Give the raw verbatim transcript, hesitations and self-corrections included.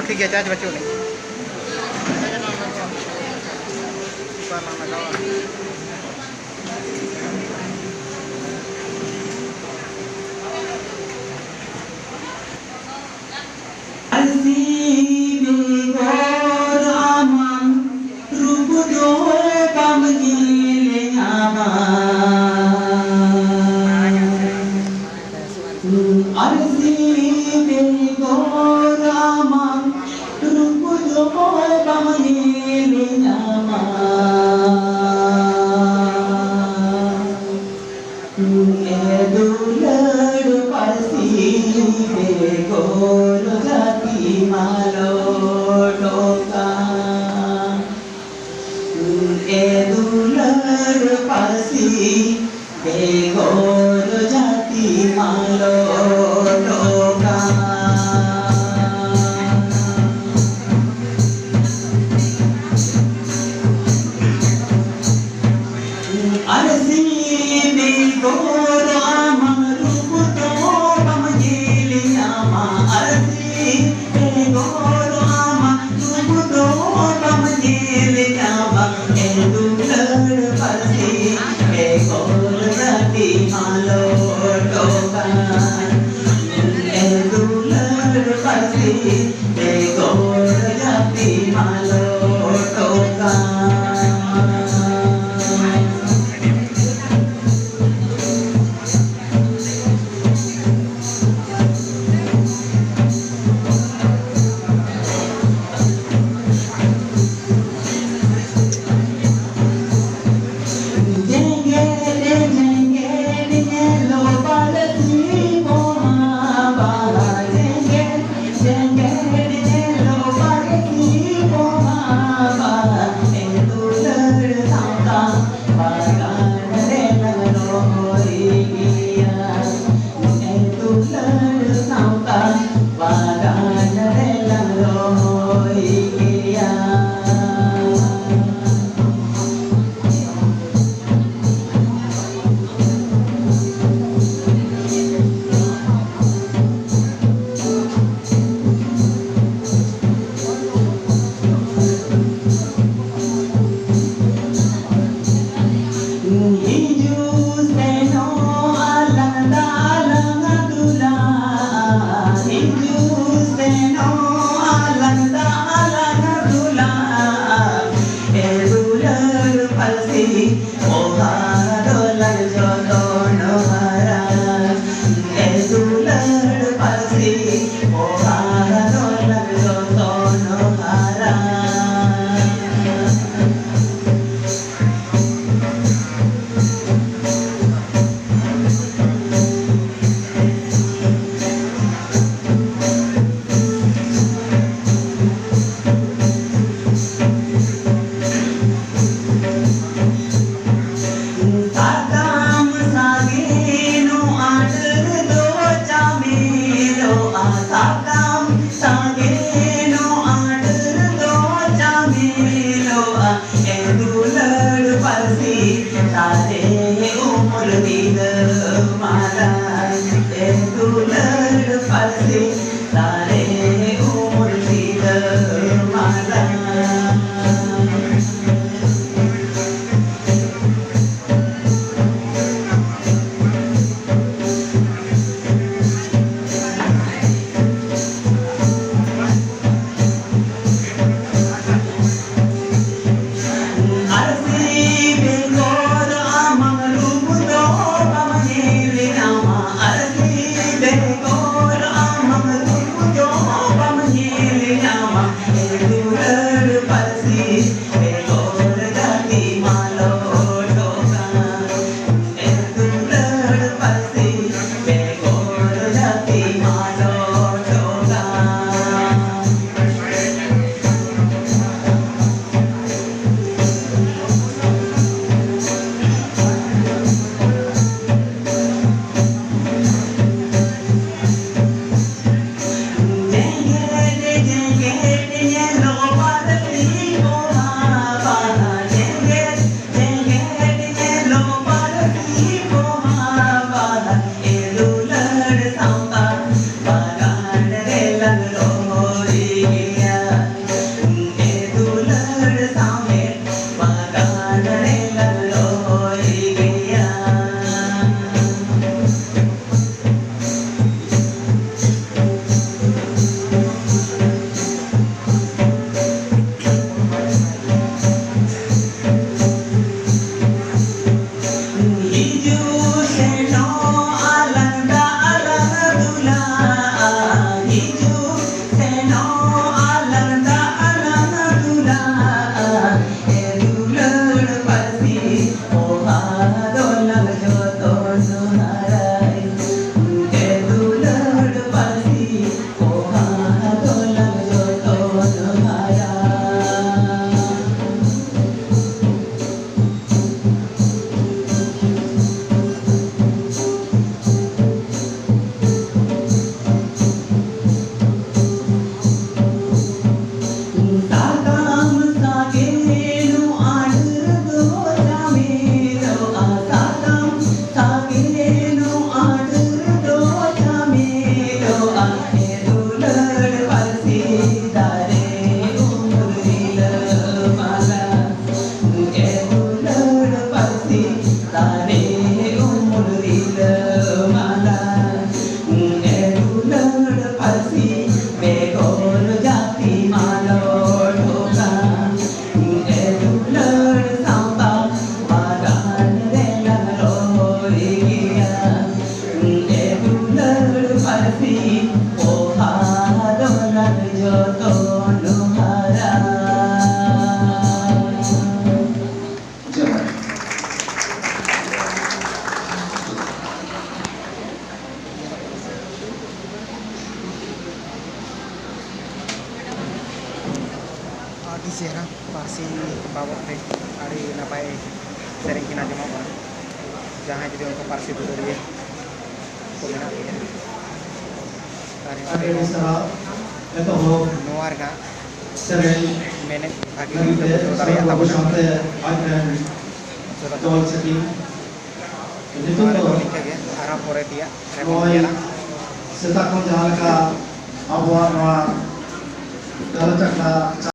ᱴᱷᱤᱠ ᱜᱮᱭᱟ, ᱪᱟᱨᱡᱽ ᱵᱟᱹᱪᱩᱜ ᱟᱹᱱᱤᱡ᱾ ᱟᱨᱥᱤ ᱵᱮᱜᱚᱨ ᱟᱢᱟᱝ ᱨᱩᱯ ᱫᱚ ᱵᱟᱢ ᱧᱮᱞ ᱧᱟᱢᱟ᱾ ᱟᱨᱥᱤ ᱵᱮᱜᱚᱨ ᱟᱢᱟᱝ ᱨᱩᱯ ᱫᱚ ᱵᱟᱢ ᱧᱮᱞ ᱧᱟᱢᱟ᱾ ᱮ ᱫᱩᱞᱟᱹᱲ ᱯᱟᱹᱨᱥᱤ ᱵᱮᱜᱚᱨ ᱡᱟᱹᱛᱤ ᱢᱟᱞᱚᱴᱚᱜ ᱠᱟᱱ᱾ ᱮ ᱫᱩᱞᱟᱹᱲ ᱯᱟᱹᱨᱥᱤ ᱵᱮᱜᱚᱨ ᱡᱟᱹᱛᱤ ᱢᱟᱞᱚᱴᱚᱜ ᱠᱟᱱ᱾ ᱟᱨᱥᱤ ᱵᱮᱜᱚᱨ ᱟᱢᱟᱜ ᱨᱩᱯ ᱫᱚ ᱵᱟᱢ ᱧᱮᱞ ᱧᱟᱢᱟ᱾ ᱟᱨᱥᱤ ᱵᱮᱜᱚᱨ ᱟᱢᱟᱜ ᱨᱩᱯ ᱫᱚ ᱵᱟᱢ ᱧᱮᱞ ᱧᱟᱢᱟ᱾ ᱮ ᱫᱩᱞᱟᱹᱲ ᱯᱟᱹᱨᱥᱤ ᱵᱮᱜᱚᱨ ᱡᱟᱹᱛᱤ ᱢᱟᱞᱚᱴᱚᱜ ᱠᱟᱱ᱾ ᱮ ᱫᱩᱞᱟᱹᱲ ᱯᱟᱹᱨᱥᱤ ᱵᱮᱜᱚᱨ ᱡᱟᱹᱛᱤ ᱢᱟᱞᱚᱴᱚᱜ ᱠᱟᱱ᱾ ᱡᱮᱜᱮᱫ ᱡᱮᱜᱮᱫ ᱧᱮᱞᱚᱜ ᱯᱟᱹᱨᱥᱤ ᱠᱚᱢᱟ ᱵᱟᱦᱟ᱾ ᱡᱮᱜᱮᱫ ᱡᱮᱜᱮᱫ ᱧᱮᱞᱚᱜ ᱯᱟᱹᱨᱥᱤ ᱠᱚᱢᱟ ᱵᱟᱦᱟ᱾ ᱟᱹᱰᱤ ᱪᱮᱦᱨᱟ ᱯᱟᱹᱨᱥᱤ ᱵᱟᱵᱚᱫ ᱛᱮ ᱟᱹᱰᱤ ᱱᱟᱯᱟᱭ ᱥᱮᱨᱮᱧ ᱠᱤᱱ ᱟᱸᱡᱚᱢᱚᱜ ᱠᱟᱱᱟ᱾ ᱡᱟᱦᱟᱸᱭ ᱡᱩᱫᱤ ᱚᱱᱠᱟ ᱯᱟᱹᱨᱥᱤ ᱫᱩᱞᱟᱹᱲᱤᱭᱟᱹ ᱠᱚ ᱢᱮᱱᱟᱜ ᱯᱮᱭᱟ, ᱛᱟᱦᱞᱮ ᱟᱹᱰᱤ ᱟᱹᱰᱤ ᱥᱟᱨᱦᱟᱣ᱾ ᱮᱛᱚᱦᱚᱵ ᱱᱚᱣᱟ ᱨᱮᱱᱟᱜ ᱥᱮᱨᱮᱧ ᱢᱮᱱᱮᱫ ᱵᱷᱟᱜᱤ ᱞᱟᱹᱜᱤᱫ ᱴᱷᱤᱠ ᱛᱮ ᱛᱮ ᱵᱩᱡᱷᱟᱹᱣ ᱥᱟᱨ ᱫᱟᱲᱮᱭᱟᱜ ᱵᱟᱹᱵᱩ ᱛᱟᱵᱚᱱᱟ᱾ ᱥᱟᱶᱛᱮ ᱟᱡ ᱨᱮᱱ ᱪᱚᱞᱚ ᱫᱚᱞ ᱥᱮᱴᱤᱝ ᱧᱩᱛᱩᱢ ᱱᱚᱣᱟ ᱫᱚ ᱨᱮᱫᱚ ᱱᱤᱝᱠᱟᱹ ᱜᱮ, ᱟᱨᱦᱚᱸ ᱯᱚᱨᱮ ᱛᱮᱭᱟᱜ ᱨᱮᱵᱚᱱ ᱱᱚᱜᱼᱚᱭ ᱧᱮᱞᱟ᱾ ᱥᱮᱛᱟᱜ ᱠᱷᱚᱱ ᱡᱟᱦᱟᱸ ᱞᱮᱠᱟ ᱟᱵᱚᱣᱟᱜ ᱱᱚᱣᱟ ᱜᱟᱞᱚᱪ ᱟᱠᱷᱲᱟ